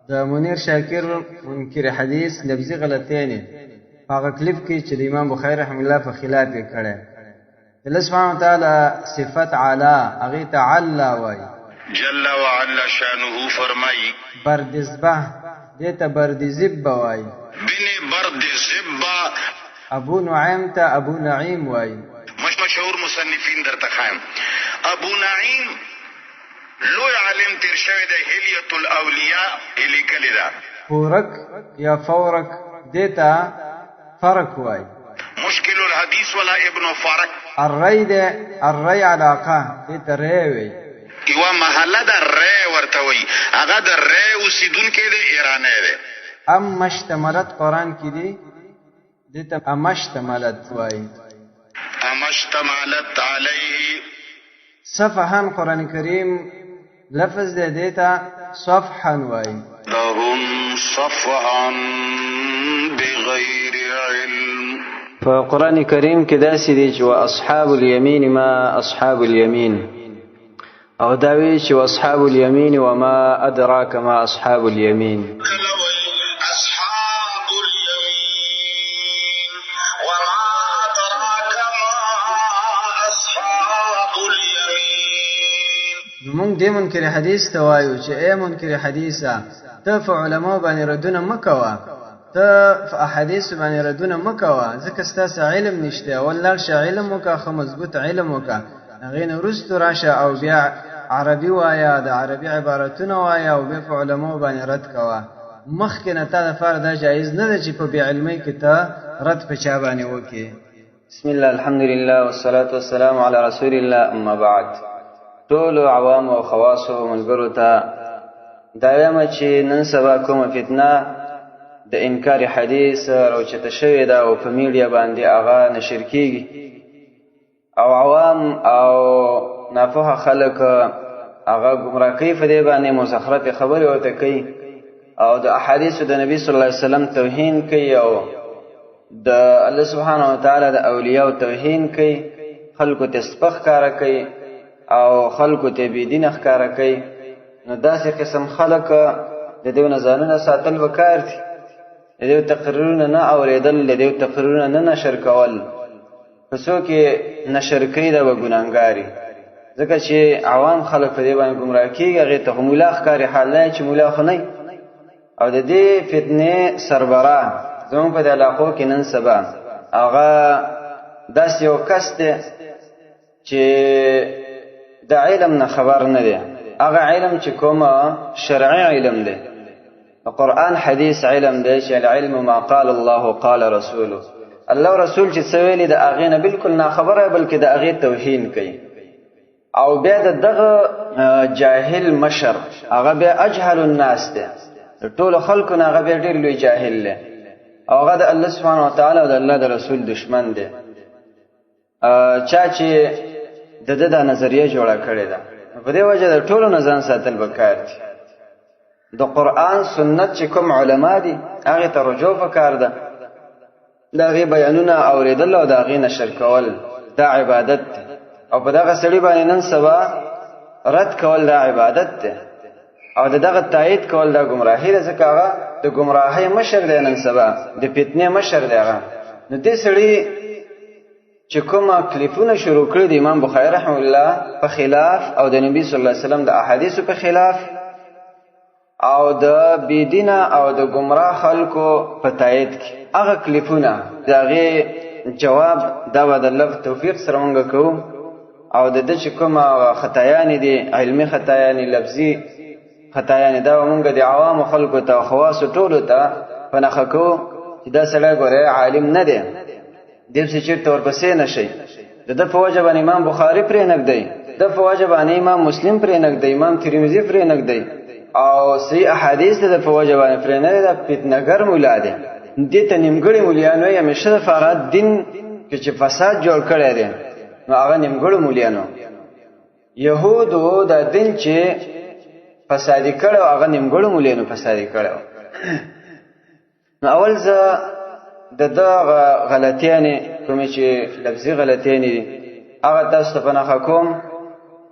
د منیر شاکر منکر حدیث لفظي غلطیانې په هغه کلیپ کې چې د امام بخاري رحمه الله په خلاف یې کړی، د الله سبحانه وتعالی صفت علی هغې ته علا وایي. جل وعلا شانه فرمايي. بردزبه دې ته بردزبه وایي. بن بردزبه. ابو نعیم ته ابو نعیم وایي. مشهور مصنفین درته ښایم. ابو نعیم لوی عالم تیر شوی دی، حلیة الاولیاء یې لیکلې ده. فورک یا فورک دې ته فرک وایي. مشکل الحدیث ولا ابن فرک. الری دی، الری علاقه دې ته ری وایي. یوه محله ده ری ورته وایي، هغه د ری اوسیدونکی دی، ایرانی دی. اما اشتملت قرآن کې دي، دې ته امشتملت وایي. اما اشتملت علیه. صفحا قرآن کریم لفظ دی، دې ته صفحا وایي. لهم صفحا بغیر علم. په قرآن کریم کې داسې دي چې واصحاب الیمین ما اصحاب الیمین، او دا وی چې واصحاب الیمین وما ادراک ما اصحاب الیمین. کله وایي اصحاب الیمین وما ادراک ما اصحاب الیمین. نو موږ دې منکر حدیث ته وایو چې ای منکر حدیثه، ته په علماو باندې ردونه مه کوه، ته په احادیثو باندې ردونه مه کوه، ځکه ستاسو علم نشته. اول لاړ شه علم وکړه، ښه مضبوط علم وکړه، هغې نه وروسته راشه او بیا عربي وایه، د عربي عبارتونه وایه او بیا په علماو باندې رد کوه. مخکې نه تا دپاره دا جایز نه ده چې په بې علمۍ کې ته رد په چا باندې وکړې. بسم الله، الحمد لله، والصلاة والسلام على رسول الله، اما بعد. ټولو عوامو او خواصو ملګرو ته دا وایم چې نن سبا کومه فتنه د انکار حدیث راوچته شوې ده او په میډیا باندې هغه نشر کیږي او عوام او ناپوهه خلک هغه ګمراه کوي، په دې باندې مزخرفې خبرې ورته کوي او د احادیثو د نبي صلی الله علیه وسلم توهین کوي او د الله سبحانه وتعالی د اولیاو توهین کوي، خلکو ته سپک ښکاره کوي او خلکو ته بېدینه ښکاره کوي. نو داسې قسم خلک د دیو نه ځانونه ساتل پکار دي، د دیو تقریرونه نه اورېدل، د دیو تقریرونه نه نشر کول. که څوک یې نشر کوي دا به ګناهګار وي، ځکه چې عوام خلک په دې باندې ګمراه کېږي. هغې ته خو ملا ښکاري، حال نه چې ملا خو نه. او د دې فتنې سربراه زموږ په دې علاقو کې نن سبا هغه داسې یو کس دی چې د علم نه خبر نه دی. هغه علم چې کوم شرعي علم دی، د قرآن حدیث علم دی، چې العلم ما قال الله قال رسوله، الله رسول چې څه ویلي د هغې نه بالکل ناخبره، بلکې د هغې توهین کوي. او بیا د دغه جاهل مشر هغه بیا اجهل الناس دی، د ټولو خلکو نه هغه بیا ډېر لوی جاهل دی، او هغه د الله سبحانه وتعالی او د الله د رسول دشمن دی. چا چې د ده دا نظریه جوړه کړې ده، په دې وجه د ټولو نه ځان ساتل پکار دي. د قرآن سنت چې کوم علما دي هغې ته رجوع پکار ده، د هغې بیانونه اورېدل او د هغې نشر کول دا عبادت دی. او په دغه سړي باندې نن سبا رد کول دا عبادت دی، او د دغه تایید کول دا ګمراهي ده، ځکه هغه د ګمراهۍ مشر دی، نن سبا د فتنې مشر دی هغه. نو دې سړي چې کومه کلیپونه شروع کړي د امام بخاري رحمه الله په خلاف او د نبی صلی الله علیه وسلم د احادیثو په خلاف او د بېدینه او د ګمراه خلکو په تایید کې هغه کلیپونه، د هغې جواب دا به د الله په توفیق سره مونږ کوو. او د ده چې کومه خطایانې دي، علمي خطایانې، لفظي خطایانې، دا به مونږ د عوامو خلکو ته او خواصو ټولو ته په نښه کوو چې دا سړی ګوره عالم نه دی، دې پسې چېرته ورپسې نه شئ. د ده په وجه باندې امام بخاري پرې نه ږدئ، د په وجه باندې امام مسلم پرې نه ږدئ، امام ترمذي پرې نه ږدئ، او صحیح احادیث د ده په وجه باندې پرې نه دی. دا فتنهګر ملا دی، دې ته نیمګړي ملیان وایي. همیشه دپاره دین کې چې فساد جوړ کړی دی نو هغه نیمګړو ملیانو، یهودو دا دین چې فسادي کړی هغه نیمګړو ملیانو فسادي کړی. نو اول زه د دغه غلطیانې کومې چې لفظي غلطیانې دي هغه تاسو ته په نښه کوم،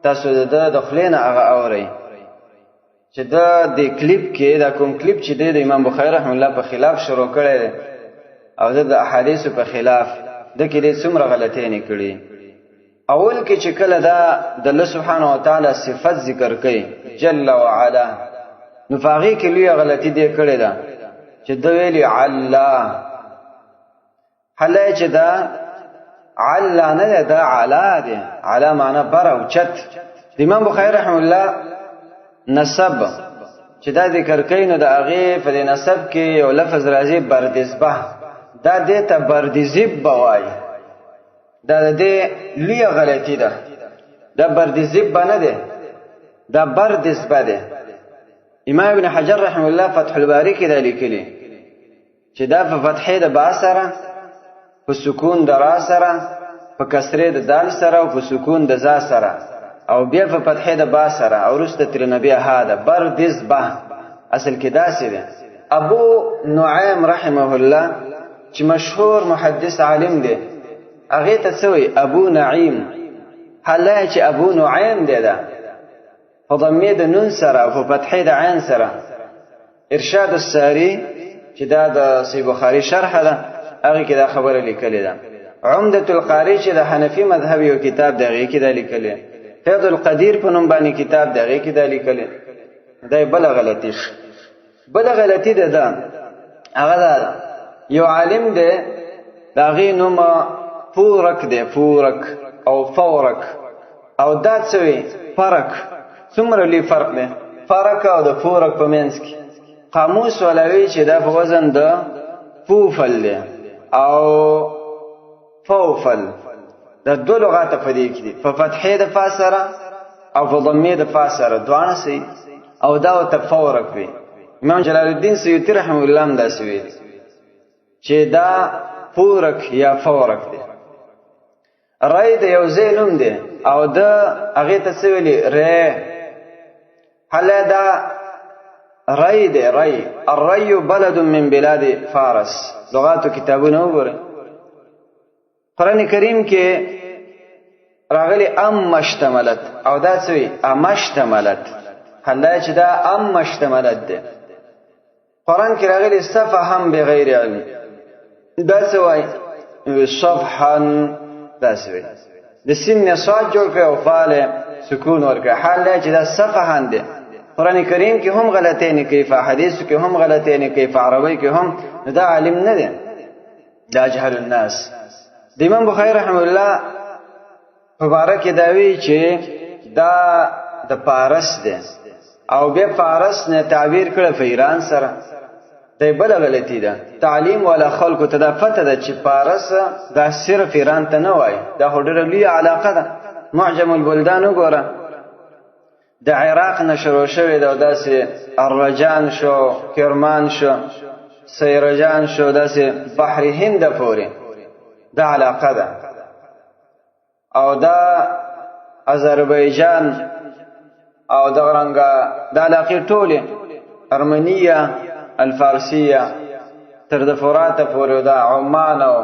تاسو د ده د خولې نه هغه اورئ. چې دا د کلیپ کې دا کوم کلیپ چې دی د امام بخاری رحم الله په خلاف شروع کړی دی او د احادیثو په خلاف د کې دې څومره غلطۍ نه کړي. اول کې چې کله دا د الله سبحانه وتعالی صفت ذکر کوي جل وعلا، نو په هغې کې لویه غلطي دې کړې ده چې ده ویلي علا، حلی چې دا علا نه ده، دا علا دی. علا معنا بر او چت. د امام بخاری رحم الله نسب چې دا ذکر کوي نو د هغې په دې نسب کې یو لفظ راځي بردزبه، دا دې ته بردزب به وایي. دا د دې لویه غلطي ده، دا بردزب به نه دی، دا بردزبه دی. امام ابن حجر رحم الله فتح الباري کې دا لیکلي چې دا په فتحې د با سره، په سکون د را سره، په کسرې د دال سره او په سکون د زا سره، او بیا په فتحې د با سره او وروسته ترېنه بیا ها ده، بردزبه. اصل کې داسې دی. ابو نعیم رحمه الله چې مشهور محدث عالم دی، هغې ته څه وایي؟ ابو نعیم. حال چې ابو نعیم دی، دا په ضمې د نون سره او په فتحې د عین سره. ارشاد الساری چې دا د صحیح بخاری شرح ده، هغه کې دا خبره لیکلې ده. عمدة القاری چې د حنفي مذهب یو کتاب دی، هغې کې دا لیکلې. فیض القدیر په نوم باندې کتاب دی، هغې کې دا لیکلې. دا یې بله غلطي شوه. بله غلطي ده دا هغه دا ده، یو عالم دی د هغې نوم فورک دی، فورک او فورک، او دا څه وي؟ فرک. څومره لوی فرق دی فرک او د فورک په منځ کې. قاموس والا وی چې دا په وزن د فوفل دی او فوفل، دا دوه لغاته په دې کې دي، په فتحې د فا سره او په ضمې د فا سره، دواړه صحیح، او دا ورته فورک وي. امام جلال الدین سیوطي رحمه الله هم داسې ویلي چې دا فورک یا فورک دی. رای د یو ځای نوم دی او د هغې ته څه ویلي؟ ری. هله دا ری دی، ری. الری بلد من بلاد فارس. لغاتو کتابونه وګورئ. قرآن کریم کې راغلی ام مشتملت، او دا څه وي؟ امشتملت. حال چې دا ام مشتملت دی. قرآن کې راغلی صفحا بغیر علم، دا څه وایي؟ صفحا، دا څه وایي؟ د سین نه صاد جوړ کړي او فال سکون ورکړي. حال دا چې دا صفحا دی. قرآن کریم کې هم غلطۍ نه کوي، په حدیثو کې هم غلطۍ نه کوي، په عربۍ کې هم. دا عالم نه دی، دا جهل الناس. د امام بخاری رحم الله مبارک دا وی چې دا د پارس دی، او بیا پارس نه تعبیر کړه په ایران سره. دا بله غلطي ده. تعلیم والا خلکو ته دا پته ده چې پارس دا صرف ایران ته نه وایي، دا خو ډېره لویه علاقه ده. معجم البلدان وګوره، د عراق نه شروع شوې ده، او داسې ارجان شو، کرمان شو، سیرجان شو، داسې بحر هند پورې دا علاقه ده. او دا آذربایجان او دغه رنګه دا علاقې ټولې، ارمنیه الفارسیه تر د فراته پورې، دا عمان او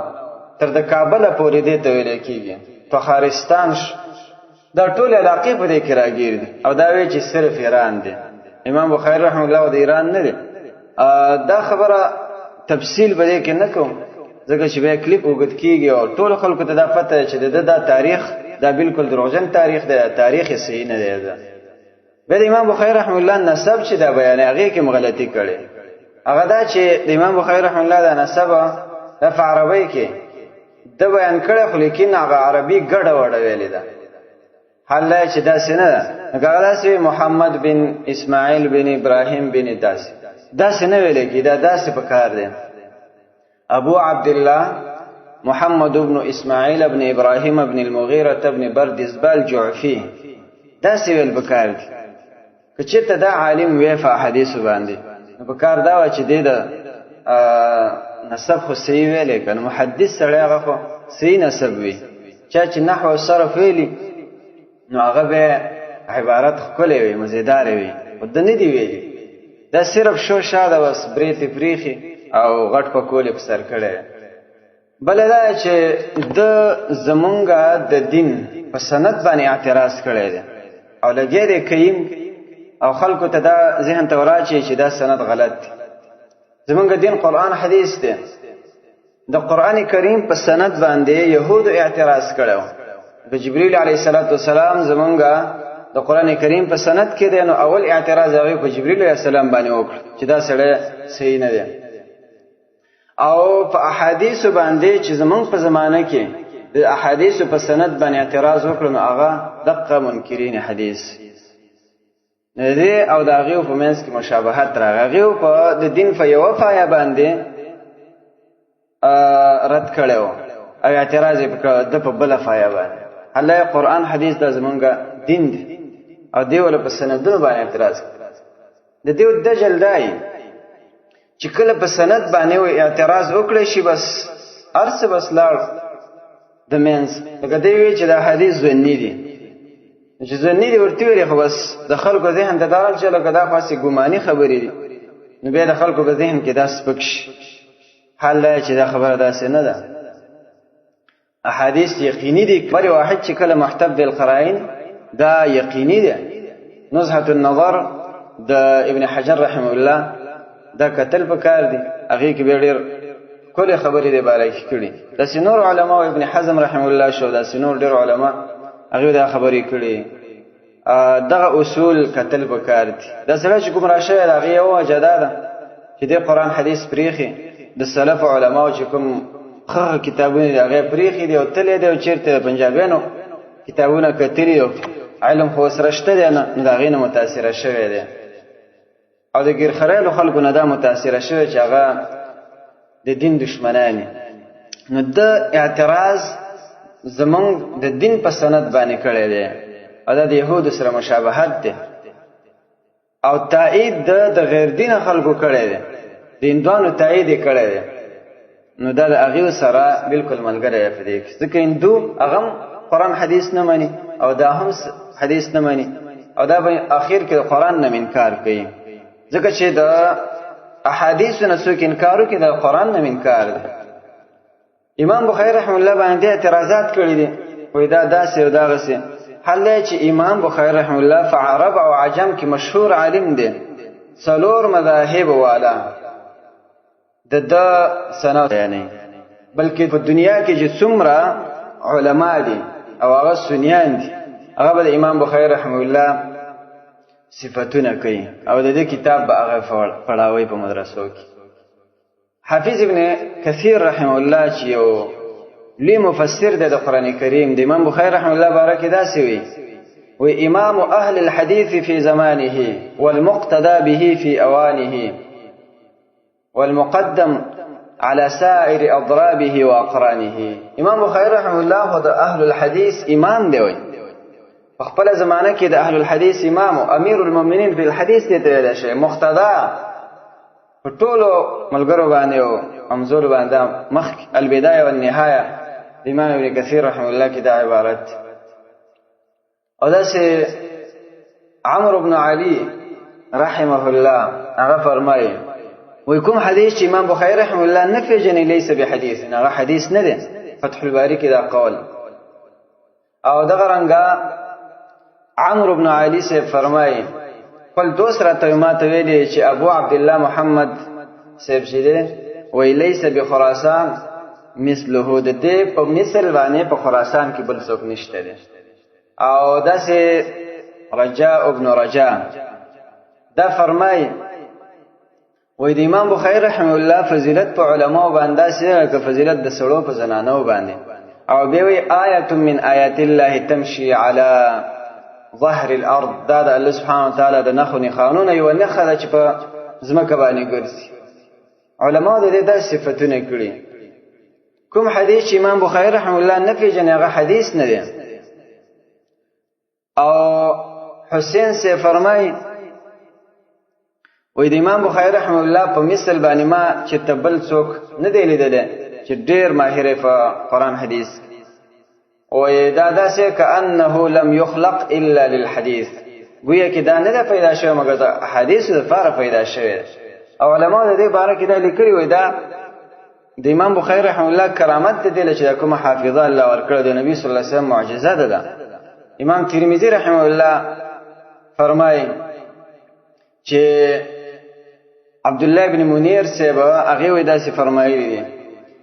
تر د کابله پورې دې ته ویل کېږي، تخارستان شو، دا ټول علاقې په دې کې راګیر دي. او دا وی چې صرف ایران دی. امام بخاری رحمه الله د ایران نه دی. دا خبره تفصیل به دې کې نه کوم، ځکه چې بیا کلیپ اوږد کېږي او ټولو خلکو ته دا پته ده چې د ده دا تاریخ دا بالکل دروغجن تاریخ دی، دا تاریخ یې صحیح نه دی. دا بیا د امام بخاري رحمه الله نسب چې دا بیان هغې کې هم غلطي کړې. هغه دا چې د امام بخاري رحمه الله دا نسب دا په عربۍ کې ده بیان کړی، خو لیکن هغه عربي ګډه وډه ویلې ده. حال دا چې داسې نه ده. هغه داسې وي محمد بن اسماعیل بن ابراهیم بن داسې، داسې نه ویل کېږي، دا داسې په کار دی. ابو عبد الله محمد بن اسماعیل بن ابراهیم بن المغیرة بن بردزبال جعفی، داسې ویل پکار دي. که چېرته دا عالم وی په احادیثو باندې، نو پکار دا وه چې دی د نسب خو صحیح ویلی که نه، محدث سړی هغه خو صحیح نسب وي. چا چې نحو او صرف ویلي نو هغه به عبارت ښکلی وي، مزیدار وي، خو ده نه دي ویلي. دا صرف شو شا ده، بس برېتې پرېښي او غټ پکول یې په سر کړی. بله دا چې ده زمونږ د دین په سند باندې اعتراض کړی دی او لګیا دی کیم. او خلکو ته دا ذهن ته وراچي چې دا سند غلط دی. زمونږ دین قرآن حدیث دی. د قرآن کریم په سند باندې یهودو اعتراض کړو. د جبرئیل علیه السلام زمونږ د قرآن کریم په سند کې دی، نو اول اعتراض هغه په جبرئیل علیه السلام باندې وکړ چې دا سړی صحیح نه دی. او په احادیث باندې چې زمونږ په زمانه کې د احادیث په سند باندې اعتراض وکړ، نو هغه دقه منکرین حدیث دې او د هغې په منځ کې مشابهت راغی. هغې په د دین په یوه پایه باندې رد کړی و او اعتراض یې وکړ د په بله پایه باندې. الله قرآن حدیث دا زمونږ دین دی او دی وله په سندونو باندې اعتراض کوي. د دیو دجل دی چې کله په سند باندې و اعتراض وکړی شي، بس هر څه بس لاړ د منځ. لکه دی وی چې دا حدیث ظني دی، چې ظني دی ورته ویلي، خو بس د خلکو ذهن ته دا چې لکه دا خو هسې ګماني خبرې دي، نو بیا د خلکو په ذهن کې دا سپک شي. حال دا چې دا خبره داسې نه ده. احادیث یقیني دي، بل واحد چې کله محتف بالقرائن دا یقیني دی. نزهة النظر د ابن حجر رحمه الله دا کتل پکار دي، هغې کې بیا ډېر ښکلې خبرې دې باره کې کړي. داسې نور علما ابن حزم رحمه الله شو، داسې نور ډېر علما هغوی دا خبرې کړي. دغه اصول کتل پکار دي. دا سړی چې ګمراه شوی د هغې یوه وجه دا ده چې دې قرآن حدیث پرېښي، د سلف علماو چې کوم ښه کتابونه دي هغه پرېښي دي او تللی دی او چېرته د پنجابیانو کتابونه کتلي او علم خو سره شته دی نه، نو د هغې نه متاثره شوی دی. او د ګیرخریلو خلکو نه دا متاثره شوی چې هغه د دین دشمنان. نو د اعتراض زمونږ د دین په سند باندې کړی دی او دا د یهودو سره مشابهت دی. او تایید د غیر دین خلکو کړی دی، د هندوانو تایید یې کړی دی، نو دا د هغوی سره بالکل ملګری دی په دې کې. ځکه هندو هغه هم قرآن حدیث نه مني او دا هم حدیث نه مني او دا به اخر کې د قرآن نه انکار کوي، ځکه چې د احادیثو نه څوک انکار وکړي د قرآن نه انکار دی. امام بخاری رحم الله باندې اعتراضات کړي دي، وایي دا داسې او دغسې. حال دا چې امام بخاری رحم الله په عرب او عجم کې مشهور عالم دی، څلور مذاهب والا د ده سند یعنی، بلکې په دنیا کې چې څومره علما دي او هغه سنیان دي، هغه به د امام بخاری رحمه الله صفتونه کوي او د دې کتاب به هغه پړاوي په مدرسو کې. حافظ ابن کثیر رحمه الله چې یو لوی مفسر دی د قرآن کریم، د امام بخاری رحمه الله باره کې داسې وایي، وی امام اهل الحديث في زمانه والمقتدى به في اوانه والمقدم على سائر اضرابه واقرانه. امام بخاری رحمه الله د اهل الحديث امام دی، وایي په خپله زمانه کې د اهل الحديث امام او امیر المؤمنین فی الحديث دی ته ویلی شي، مقتدا په ټولو ملګرو باندې او همزولو باندې مخکې البدایه والنهایه د امام ابن کثیر رحمه الله کې دا عبارت. او داسې عمرو بن علي رحمه الله هغه فرمایي، وایي کوم حدیث چې امام بخاري رحمه الله نه پېژني لیس بحدیث، هغه حدیث نه دی. فتح الباري کې دا قول. او دغه رنګه عمرو بن علي صاحب فرمایي، خپل دوست راته ما ته ویلي چې ابو عبدالله محمد صاحب چې دی وایي لیس بخراسان مثله، د دې په مثل باندې په خراسان کې بل څوک نشته دی. او داسې رجاء ابن رجاء دا فرمایي، وایي د امام بخاري رحمه الله فضیلت په علماو باندې داسې دی لکه فضیلت د سړو په زنانو باندې. او بیا وایي آیة من آیات الله تمشي على ظهر الارض، دا د الله سبحانه وتعالی د نښو نښانونه یوه نښه ده چې په ځمکه باندې ګرځي. علماو د دې داسې صفتونه کړي. کوم حدیث چې امام بخاري رحمه الله نه پېژني هغه حدیث نه دی. او حسین سے فرمای، وایي د امام بخاري رحمه الله په مثل باندې ما چې ته بل څوک نه دی لیدلی چې ډېر ماهر په قرآن حدیث. وایي دا داسې کأنه لم یخلق الا للحدیث، ګویا کې دا نه ده پیدا شوی مګر د احادیثو دپاره پیدا شوی ده. او علماو د دې باره کې دا لیکلي، وایي دا د امام بخاري رحمه الله کرامت دی چې دا کومه حافظه الله ورکړه د نبی صلی الله علیه وسلم معجزه ده. ده امام ترمذي رحمه الله فرمایي، چې عبد الله بن منیر صاحب هغه وی داسې فرمایلی دی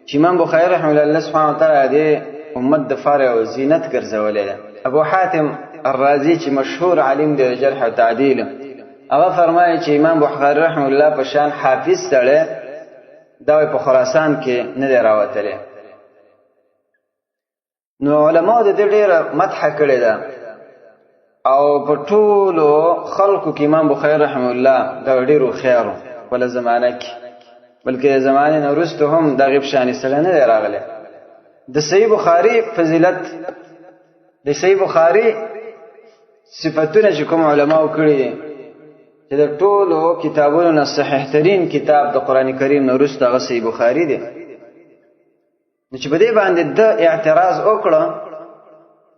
چې امام بخاری رحمه الله سبحانه وتعالی دې امت د فار او زینت ګرځولې ده. ابو حاتم الرازی چې مشهور عالم دی جرح او تعدیل، هغه فرمایي چې امام بخاری رحمه الله په شان حافظ سره دا په خراسان کې نه دی راوتلی. نو علماو د دې ډېره مدح کړې ده او په ټولو خلکو کې امام بخاري رحمه الله دا ډېر هوښیار و خپله زمانه کې، بلکې د زمانې نه وروسته هم دغې په شانې سړی نه دی راغلی. د صحیح بخاري فضیلت، د صحیح بخاري صفتونه چې کوم علماو کړي دي چې د ټولو کتابونو نه صحیح ترین کتاب د قرآن کریم نه وروسته هغه صحیح بخاري دی. نو چې په دې باندې د اعتراض وکړه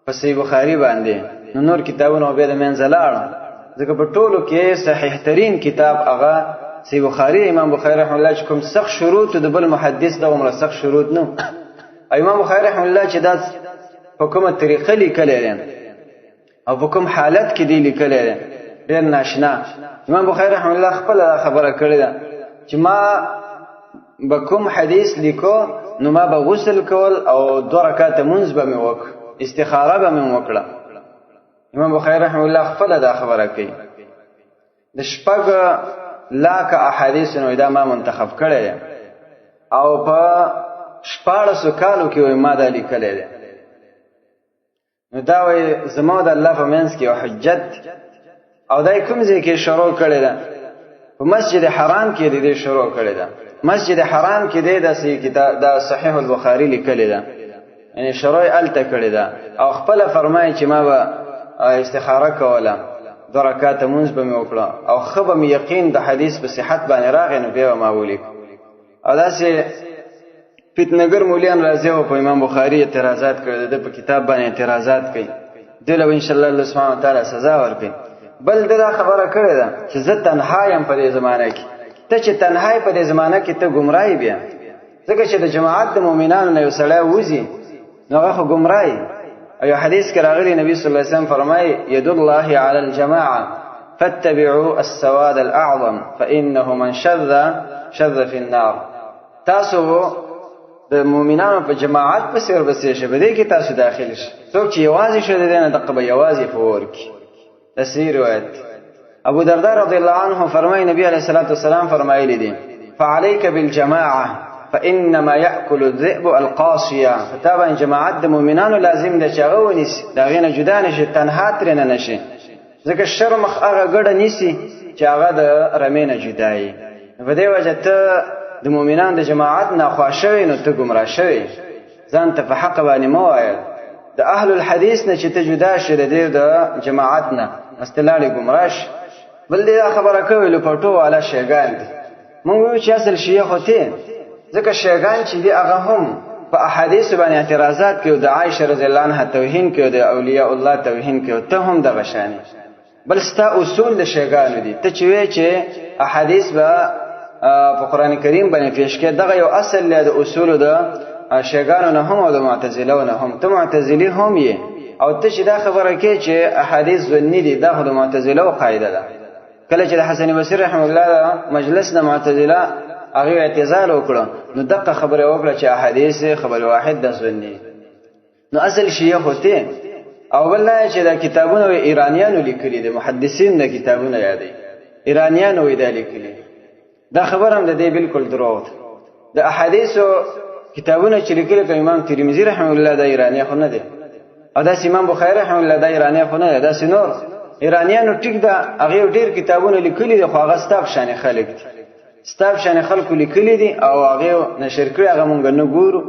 په صحیح بخاري باندې، نو نور کتابونه بیا د منځه لاړ، ځکه په ټولو کې صحیح ترین کتاب هغه صحیح بخاري. امام بخاري رحمه الله چې کوم سخت شروط د بل محدث دغومره سخت شروط نه، امام بخاري رحمه الله چې دا په کومه طریقه لیکلی دی او په کوم حالت کې دی لیکلی دی ډېر ناشنا. امام بخاري رحمه الله خپله دا خبره کړې ده چې ما به کوم حدیث لیکو نو ما به غسل کول او دوه رکعاته مونځ به مې وکړ، استخاره به مې وکړه. امام بخاري رحمه الله خپله دا خبره کوي. د شپږ لاکه احادیث نو دا ما منتخب کړی دی او په 16 کالو کې ما دا لیکلی دی. نو دا وایي زما د الله په منځ کې یو حجت، او دا کوم ځای کې شروع کړې ده؟ په مسجد حرام کې د دې شروع کړې ده. مسجد حرام کې دی د صحیح کتاب د صحیح البخاری لیکلې ده، یعنی شروع هلته کړې ده. او خپله فرمایي چې ما به استخاره کوله، دوه رکعاته مونځ به مې وکړه او ښه به مې یقین د حدیث په صحت باندې راغی نو بیا به ما ولیک. او داسې فتنګر مولیان راځي او په امام بخاری اعتراضات کوي، د په کتاب باندې اعتراضات کوي، دوی له ان شاء الله الله سبحانه وتعالی سزا ورکړي. بل دا خبره کړې ده چې زه تنها یم په دې زمانه کې، ته چې تنها په دې زمانه کې ته ګمراهي بیا، ځکه چې د جماعت د مؤمنانو نه یو سړی وځي نو هغه خو ګمراهي. او یو حدیث کې راغلی نبی صلی الله علیه وسلم فرمایي ید الله علی الجماعه فاتبعوا السواد الاعظم فانه من شذ شذ فی النار. تاسو د مؤمنانو په جماعت پسې ورپسې شئ، په دې کې تاسو داخل شئ. څوک چې یوازې شو د دې نه دقه به یوازې په اور کې. د صحیح روایت ابو درداء رضی الله عنه فرمایي نبی علیه الصلاة والسلام فرمایلی دي فعليك بالجماعه فانما ياكل الذئب القاصيه. طبعا جماعت د مؤمنانو لازم ده چې هغه ونیسي، د هغې نه جدا نه شي، تنها ترې نه شي، ځکه شرمخ هغه ګډه نیسي چې هغه د رمې نه جدا وي. په دې وجه ته د مؤمنانو د جماعت نه خوښ شوې نو ته ګمراه شوې، ځان ته په حق باندې مه وایه. د اهل الحدیث نه چې ته جدا شې د دې د جماعت نه، بس ته لاړې ګمراه شې. بل دې دا خبره کوي لپټو والا شیعګان دي. مونږ ویو چې اصل شیعه خو ته، ځکه شیعګان چې دي هغه هم په احادیث باندې اعتراضات کوي، د عایشه رضی الله عنها توهین کوي، د اولیاء الله توهین کوي، ته هم دغه شان. بل ستا اصول د شیعګانو دي، ته چې وایې چې احادیث به په قرآن کریم باندې پیش کړي، دغه یو اصل دی د اصولو د شیعګانو نه هم او د معتزلو نه هم. ته معتزلي هم یې، او ته چې دا خبره کوې چې احادیث ظني دي، دا خو د معتزلو قاعده ده. کله چې د حسن بصري رحمه الله د مجلس نه معتزله هغوی اعتزال وکړه، نو دقه خبره وکړه چې احادیث خبر واحد د ظني. نو اصل شیعه خو ته. او بل دا چې دا کتابونه ایرانیانو لیکلي دي، محدثین دا کتابونه یادوي، ایرانیانو یې دا لیکلي. دا خبره هم د دې بالکل دروغ ده. د احادیثو کتابونه چې لیکلي کوم امام ترمذي رحمه الله دا ایرانی خو نه دی، او داسې امام بخاري رحمه الله دا ایرانی خو نه دی، داسې نور ایرانیانو ټیک ده هغې ډېر کتابونه لیکلي دي، خو هغه ستا په شانې خلک دي، ستا په شانې خلکو لیکلي دي او هغې نشر کړي، هغه مونږ نه ګورو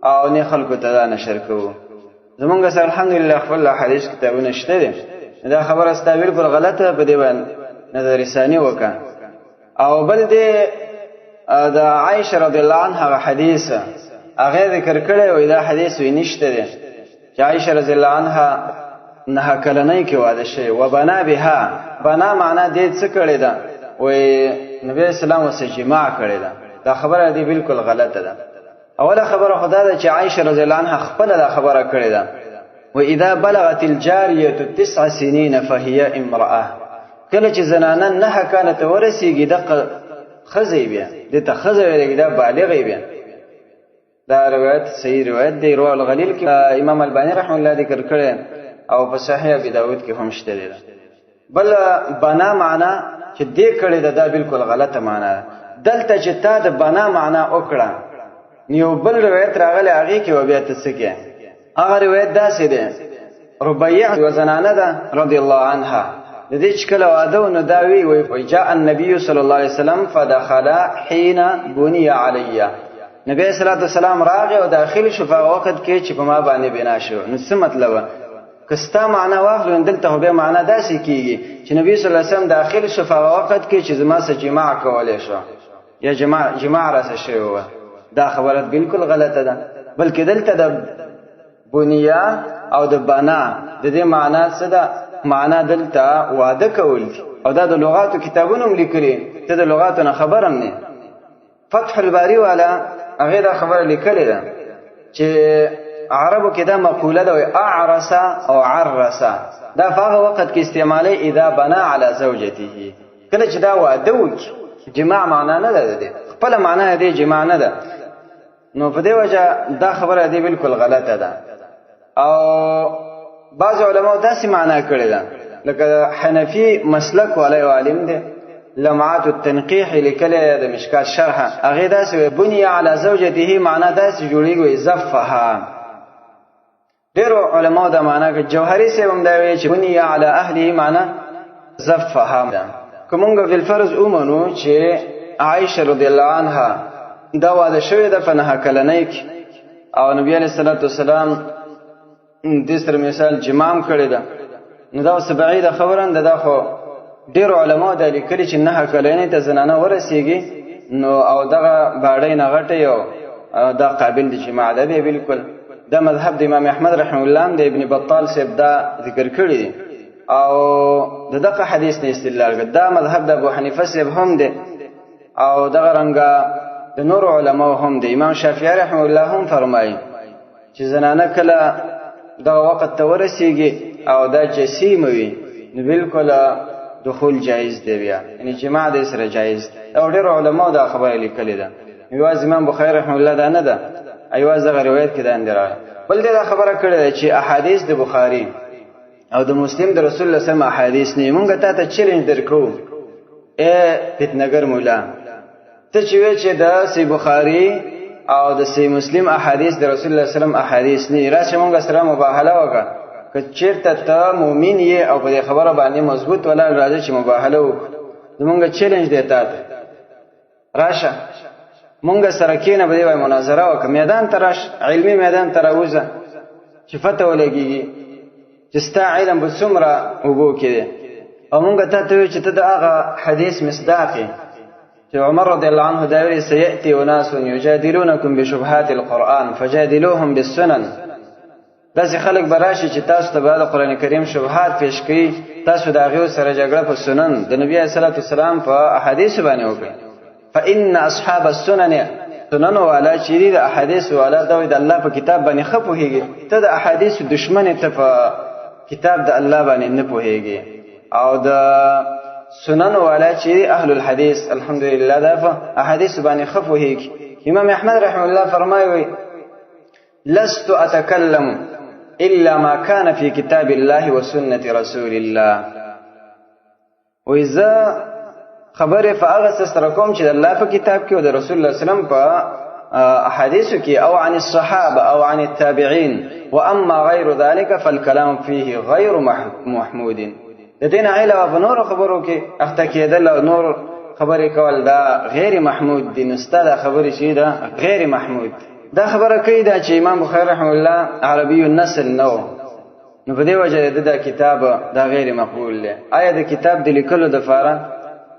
او نه خلکو ته دا نشر کوو. زمونږ سره الحمدلله خپل حدیث کتابونه شته دي. دا خبره ستا بالکل غلطه ده، په دې باندې نظر ثاني وکړه. او بل دې د عایشه رضی الله عنها حدیث هغه ذکر کړی وي، دا حدیث وی نشته دی چې عایشه رضی الله عنها نه کلنۍ کې واده شوی و بنا بها. بنا معنا دې څه کړې ده؟ وی نبی اسلام وسه جماع کړې ده. دا خبره دې بالکل غلطه ده. اوله خبره خدا ده چې عایشه رضی الله عنها خپله دا خبره کړې ده و اذا بلغت الجاريه 9 سنين فهي امراه. کله چې زنانه 9 کاله ته ورسیږي، دغه ښځه بیا دې ته ښځه ویل کېږي، دا بالغه بیا. دا روایت صحیح روایت دی، رواه الغلیل کې امام الباني رحمه الله ذکر کړی او په صحیح ابي داود کې هم شته دی. بل بنا معنا چې دې کړې ده، دا بالکل غلطه معنا ده. دلته چې تا د بنا معنا وکړه، یو بل روایت راغلی، هغې کې به بیا ته څه کې؟ هغه روایت داسې دی، ربیع یوه زنانه ده رضی الله عنها، د دې چې کله واده و نو دا وی وی جاء النبي صلی الله علیه وسلم فدخل حين بني علی. نبی صلی الله علیه وسلم راغی او داخل شو په وخت کې چې په ما باندې بنا شو. نو څه مطلب؟ که ستا معنا واخلو نو دلته خو بیا معنا داسې کیږي چې نبی صلی الله علیه وسلم داخل شو په وخت کې چې زما سره جماع کولی شو یا جماع راسه شوی وه. دا خبره بالکل غلطه ده، بلکې دلته د بنیا او د بنا د دې معنا څه ده؟ معنا دلته واده کول دي، او دا د لغاتو کتابونو هم لیکلي، ته د لغاتو نه خبر هم نه. فتح الباری والا هغې دا خبره لیکلې ده چې عربو کې دا مقوله ده، اعرس او عرس، دا په هغه وخت کې استعمالوي اذا بنا على زوجته، کله چې دا واده وکړي. جماع معنا نه ده، د خپله معنا دې جماع نه ده. نو په دې وجه دا خبره دې بالکل غلطه ده. او بعض علماو داسې معنا کړې ده، لکه حنفي مسلک والا یو عالم دی، لمعات التنقیح لیکلی د مشکات شرح، هغې داسې وایي بني علی زوجته، معنا داسې جوړېږي زفها. ډېرو علماو دا معنا کوي. جوهري صاحب هم دا وایي چې بني علی اهله معنا زفها ده. که مونږ بالفرض ومنو چې عایشه رضی الله عنها دا واده شوې ده په 9 کلنۍ کې، او نبی علیه الصلاة والسلام دې سره مثال جمام کړې ده، نو دا اوس بعیده خبره ده. دا خو ډېرو علماو دا لیکلي چې 9 کلنۍ ته زنانه ورسېږي نو او دغه باډۍ نه غټه یو دا قابل د جماع ده بیا بالکل. دا مذهب د امام احمد رحمه الله هم د ابن بطال صاحب دا ذکر کړی دی، او د دغه حدیث نه استدلال کړ. دا مذهب د ابو حنیفه صاحب هم دی، او دغه رنګه د نورو علماو هم دی. امام شافعي رحمه الله هم فرمایي چې زنانه کله دغه وخت ته ورسیږي او دا جسیم وي نو بالکل دخول جایز دی بیا، یعنی جماع دې سره جایز دی. او ډېرو علماو دا خبره لیکلې ده، یوازې امام بخاري رحمه الله دا نه ده، یوازې دغه روایت کې دا نه دی راغلی. بل دې دا خبره کړې ده چې احادیث د بخاري او د مسلم د رسول الله سم احادیث نه، مونږ ته ته چیلنج درکو اے فتنګر مولا، ته چې وې چې د سی بخاری او د سی مسلم احادیث د رسول الله سلام احادیث نه، راشه مونږ سره مباهله وکړه. که چیرته ته مؤمن یې او په دې خبره باندې مضبوط ولاړ راځي چې مباهله وکړو، زمونږ چیلنج دی تا ته، راشه مونږ سره کینه به دی مناظره وکړه، میدان ته راشه، علمي میدان ته راوځه چې فتح ولګېږي چې ستا علم به څومره اوبو کې دی. او مونږ ته ته ویل چې ته د هغه حدیث مصداق یې چې عمر رضی الله عنه دا ویلي سیأتي اناس یجادلونکم بشبهات القرآن فجادلوهم بالسنن. داسې خلک به راشي چې تاسو ته به د قرآن کریم شبهات پیش کوي، تاسو د هغې سره جګړه په سنن د نبي علیه الصلاة والسلام په احادیثو باندې وکړئ. فإن اصحاب السنن، سنن والا چې دي د احادیث والا دا د الله په کتاب باندې ښه پوهېږي، ته د احادیث دشمن ته په کتاب د الله باندې نه پوهېږي. او د سنن والا چې دي اهل الحدیث الحمدلله دا په احادیث باندې ښه پوهېږي. امام احمد رحمه الله فرمایي لست اتکلم الا ما كان في كتاب الله وسنة رسول الله. وایي زه خبرې په هغه څه سره کوم چې د الله په کتاب کې او د رسول الله سلام په احادیثو کې، او عن الصحابه او عن التابعین، واما غیر ذلك فالكلام فيه غیر محمود. د دې نه علاوه په نورو خبرو کې اخته کېدل او نور خبرې کول دا غیر محمود دي. نو ستا دا خبرې چې ده غیر محمود. دا خبره کوي دا چې امام بخاري رحمه الله عربي النسل نه و، نو په دې وجه د دا کتاب دا غیر مقبول دی. آیا د کتاب د لیکلو دپاره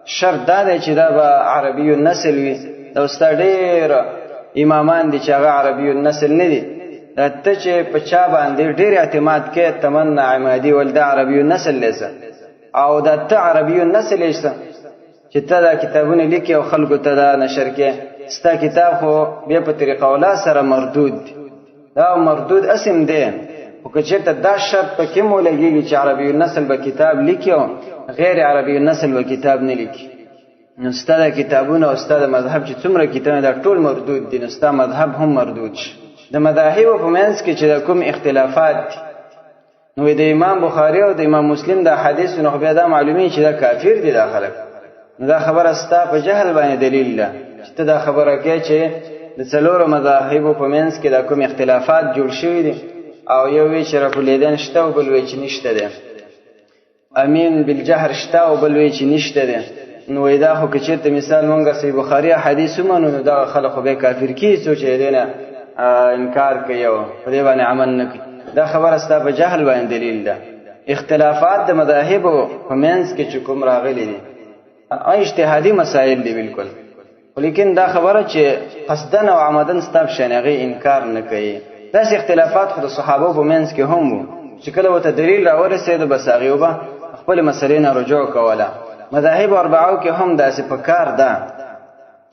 شرط دا دی چې دا به عربي النسل وي؟ دا ستا ډېر امامان دي چې هغه عربي النسل نه دي. دا ته چې په چا باندې ډېر اعتماد کوې تمنا عمادي ول دا عربي النسل دی، او دا ته عربي النسل یې چې ته دا کتابونه لیکې او خلکو ته دا نشر کې، ستا کتاب خو بیا په طریقه اولا سره مردود دی. دا مردود اسم دی. خو که چېرته دا شرط پکې مو لګېږي چې عربي النسل به کتاب لیکي او غیر عربي النسل به کتاب نه لیکي، نو ستا د کتابونو او ستا د مذهب چې څومره کتابونه دا ټول مردود دي، نو ستا مذهب هم مردود شي. د مذاهبو په منځ کې چې د کوم اختلافات دي، نو د امام بخاري او د امام مسلم د احادیثو نو بیا دا معلومي چې دا کافر دي دا خلک. نو دا خبره ستا په جهل باندې دلیل ده چې ته دا خبره کوې چې د څلورو مذاهبو په منځ کې دا کوم اختلافات جوړ شوي دي، او یو وی چې رفع الیدین شته او بل وی چې نشته دی، امین بالجهر شته او بل وی چې نشته دی. نو وایي دا خو که چېرته مثال مونږ صحیح بخاري احادیث ومنو، نو دغه خلک خو بیا کافر کېږي څوک چې دې نه انکار کوي او په دې باندې عمل نه کوي. دا خبره ستا په جهل باندې دلیل ده. اختلافات د مذاهبو په منځ کې چې کوم راغلي دي اجتهادي مسایل دي بالکل، خو لیکن دا خبره چې قصداً او عمداً ستا په شان هغې انکار نه کوي. داسې اختلافات خو د صحابو په منځ کې هم وو چې کله ورته دلیل راورسېده بس هغې به خپلې مسلې نه رجوع کوله. مذاهب اربعو کې هم داسې په کار ده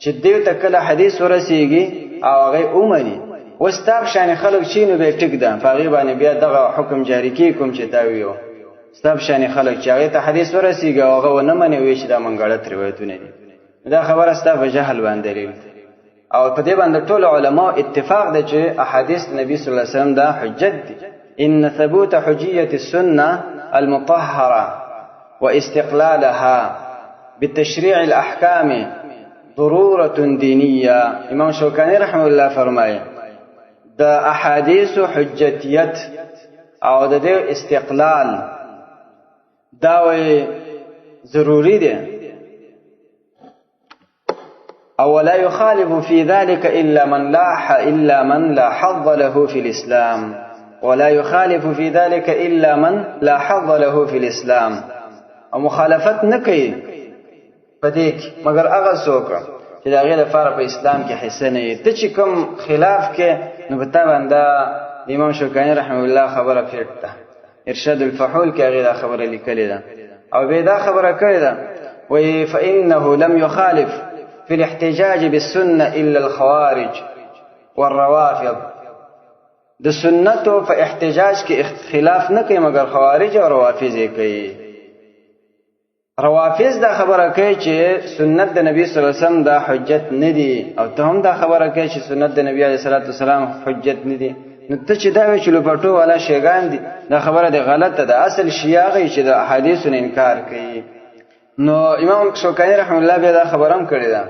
چې دیو ته کله حدیث ورسیږي او هغه ومني. اوس ستا په شان خلک چې نو بیا ټیک ده، په هغې باندې بیا دغه حکم جاري کېږي کوم چې تا ویو. ستا په شان خلک چې هغې ته حدیث ورسیږي او هغه ونه مني، وایي چې دا منګړت روایتونه دي. دا خبره ستا په جهل باندې دلیل دی. او په دې باندې ټول علماو اتفاق دی چې احادیث نبی صلی الله علیه وسلم دا حجت دي. ان ثبوت حجیة السنة المطهرة واستقلالها بتشريع الأحكام ضرورة دينية. امام شوکانی رحمه الله فرمایي د احادیث حجتیت او د دې استقلال دا وایي ضروري دی. او ولا يخالف في ذلك إلا من لا حظ له في الإسلام، ولا يخالف في ذلك إلا من لا حظ له في الإسلام. او مخالفت نه کوي په دې کې مګر هغه څوک چې د هغې لپاره په اسلام کې حصه نه وي. ته چې کوم خلاف کې نو په تا باندې د امام شوکاني رحمه الله خبره فټ ده. ارشاد الفحول کې هغې دا خبره لیکلې ده او بیا دا خبره کړې ده، وایي فإنه لم يخالف في الاحتجاج بالسنة إلا الخوارج والروافض. د سنتو په احتجاج کې خلاف نه کوي مګر خوارج او روافض یې کوي. روافض دا خبره کوي چې سنت د نبی صلی الله علیه وسلم دا حجت نه دی، او ته هم دا خبره کوي چې سنت د نبی علیه الصلاة والسلام حجت نه دی. نو ته چې دا وایې چې لوپټو والا شیعګان دي، دا خبره دې غلطه ده. اصل شیعه هغه چې د احادیثو نه انکار کوي. نو امام شوکاني رحمه الله بیا دا خبره هم کړې ده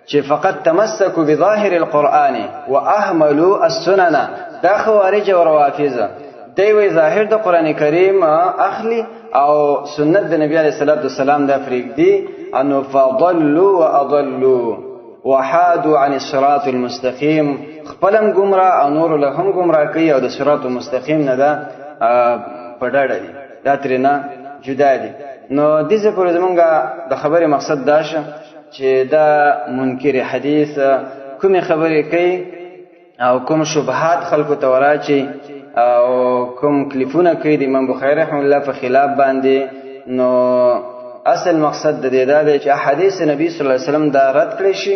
چې فقط تمسکوا بظاهر القرآن واهملوا السنن. دا خوارج او روافض دی وی ظاهر د قرآن کریم اخلي او سنت د نبی علیه الصلاة والسلام دا پرېږدي. انو فضلوا واضلوا وحادوا عن الصراط المستقیم. خپلم ګمراه او نور له هم ګمراه کوي او د صراط المستقیم نه دا په ډډه دي، دا ترې نه جدا دي. نو دې ځای پورې زمونږ د خبرې مقصد دا شه چې دا منکر حدیث کومې خبرې کوي او کوم شبهات خلکو ته وراچي او کوم کلیفونه کوي د امام بخاري رحمه الله په خلاف باندې. نو اصل مقصد د دې دا دی چې احادیث نبی صلی الله علیه وسلم دا رد کړی شي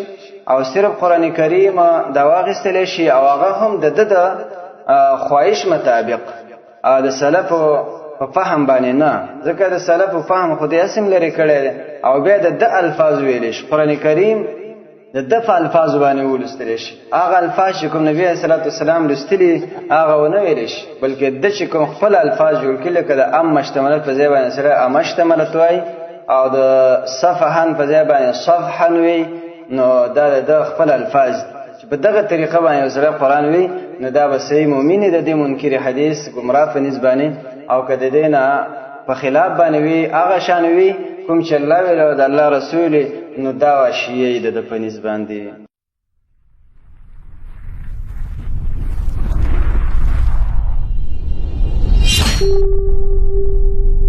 او صرف قرآن کریم دا واخیستلی شي او هغه هم د ده د خواهش مطابق او د سلفو په فهم باندې نه، ځکه د سلفو فهم خو دې اسم لرې کړی دی او بیا د ده الفاظ ویلی شي. قرآن کریم د ده په الفاظو باندې ولوستلی شي. هغه الفاظ چې کوم نبي علیه الصلاة والسلام لوستلي هغه ونه ویلی شي، بلکې ده چې کوم خپل الفاظ جوړ کړي، لکه د ام مشتملت په ځای باندې سره امشتملت وایي او د صفحن په ځای باندې صفحن وي، نو دا د ده خپل الفاظ چې په دغه طریقه باندې یو سړی قرآن وي نو دا به صحیح مؤمن د دې منکر حدیث ګمراه په نسبت باندې، او که د دې نه په خلاف باندې وي هغه شان وي کوم چې الله ویلی او د الله رسول، نو دا شیعه د ده په نسبت باندې. Thank you.